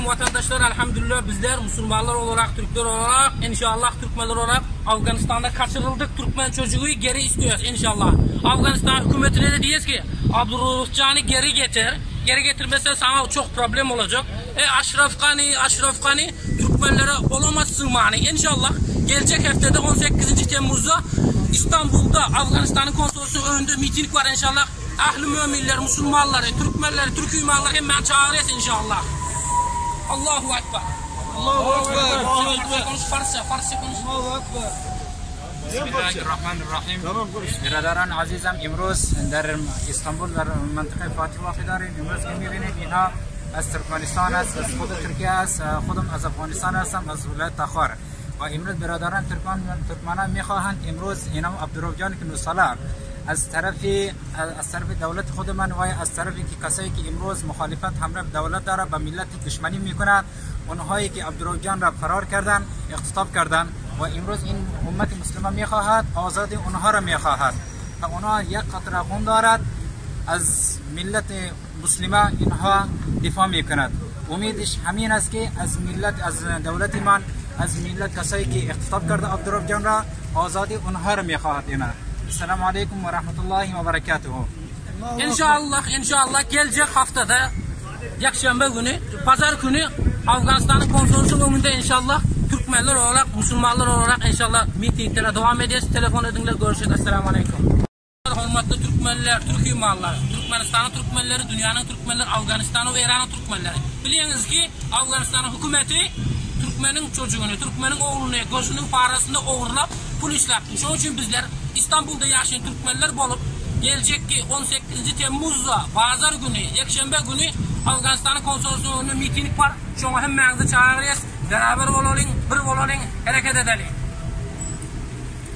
aleyküm vatandaşlar. Elhamdülillah bizler Müslümanlar olarak, Türkler olarak, inşallah Türkmenler olarak Afganistan'da kaçırıldık. Türkmen çocuğu geri istiyoruz inşallah. Afganistan hükümetine de diyoruz ki Abdurrauf Can'ı geri getir. Geri getirmezsen sana çok problem olacak. E Aşraf Gani, Aşraf Gani Türkmenlere olamazsın mani. İnşallah gelecek haftada 18. Temmuz'da İstanbul'da Afganistan'ın konsolosu önünde miting var inşallah. Ahli müminler, Müslümanları, Türkmenleri, Türk imanları hemen çağırıyoruz inşallah. Allahu Ekber. Allahu Ekber. Allahu Ekber. Konuş Farsça, Farsça konuş. Allahu Ekber. بسم الله الرحمن الرحیم Tamam konuş. برادران عزیزم امروز در استانبول در منطقه فاتح واقع داریم امروز که میبینید اینها از ترکمنستان است از خود ترکیه است خودم از افغانستان هستم از ولایت تخار و امروز برادران ترکمان ترکمنان میخواهند امروز اینام عبدالرؤف جان که نوساله از طرف از طرف دولت خود من و از طرف که کسایی که امروز مخالفت همراه دولت داره به ملت دشمنی میکنند اونهایی که عبدالرؤف جان را فرار کردن اختطاف کردن و امروز این امت مسلمه میخواهد آزادی اونها را میخواهد و اونها یک قطره خون دارد از ملت مسلمه اینها دفاع میکند امیدش همین است که از ملت از دولت من از ملت کسایی که اختطاف کرده عبدالرؤف جان را آزادی اونها را میخواهد اینا السلام علیکم و رحمت الله و برکاته İnşallah, inşallah gelecek haftada Yakşembe günü, pazar günü Afganistan'ın konsolosu önünde inşallah Türkmenler olarak, Müslümanlar olarak inşallah mitinglere devam edeceğiz. Telefon edinler, görüşürüz. Esselamu Aleyküm. Hormatly Türkmenler, Türk imanlar, Türkmenistanyň Türkmenleri, dünýäniň Türkmenleri, Afganistanyň we Eýranyň Türkmenleri. Bilýäňiz ki, Afganistanyň hökümeti Türkmeniň çocugyny, Türkmeniň ogluny gözüniň parasyny ogurlap pul işläpdi. Şonuň üçin bizler İstanbulda ýaşaýan Türkmenler bolup, geljekki 18-nji Temmuzda, bazar güni, ýekşenbe güni Afganistanyň konsoloslygynyň öňünde miting bar. Şoňa hemmäňizi çagyrýas. Beraber bolalyň, bir bolalyň, hereket edeliň.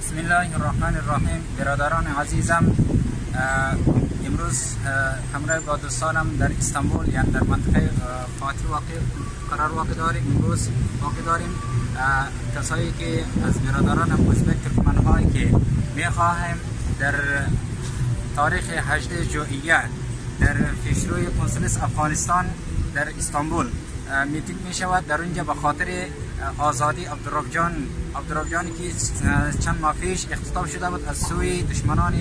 بسم الله الرحمن الرحیم برادران عزیزم امروز همراه با دوستانم در استانبول یعنی در منطقه فاتح واقع قرار واقع داریم امروز واقع داریم کسایی که از برادران ازبک ترکمن هایی که میخواهیم در تاریخ 18 ژوئیه در پیشروی کنسولس افغانستان در استانبول میتینگ می شود در اونجا به خاطر آزادی عبدالرب جان عبدالرب جان که چند ماه پیش اختطاف شده بود از سوی دشمنان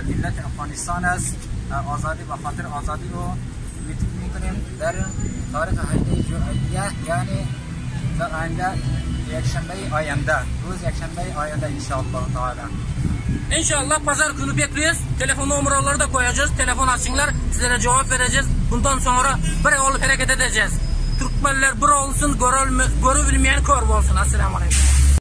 ملت افغانستان است آزادی به خاطر آزادی رو میتینگ میکنیم در تاریخ 18 ژوئیه یعنی در آینده یکشنبه آینده روز یکشنبه آینده ان شاء الله تعالی İnşallah pazar günü bekliyoruz. Telefon numaraları da koyacağız. Telefon açsınlar. Sizlere cevap vereceğiz. Bundan sonra bir olup hareket edeceğiz. Türkmenler bir olsun, görülme, görübilmeyen kör olsun. Esselamu Aleyküm.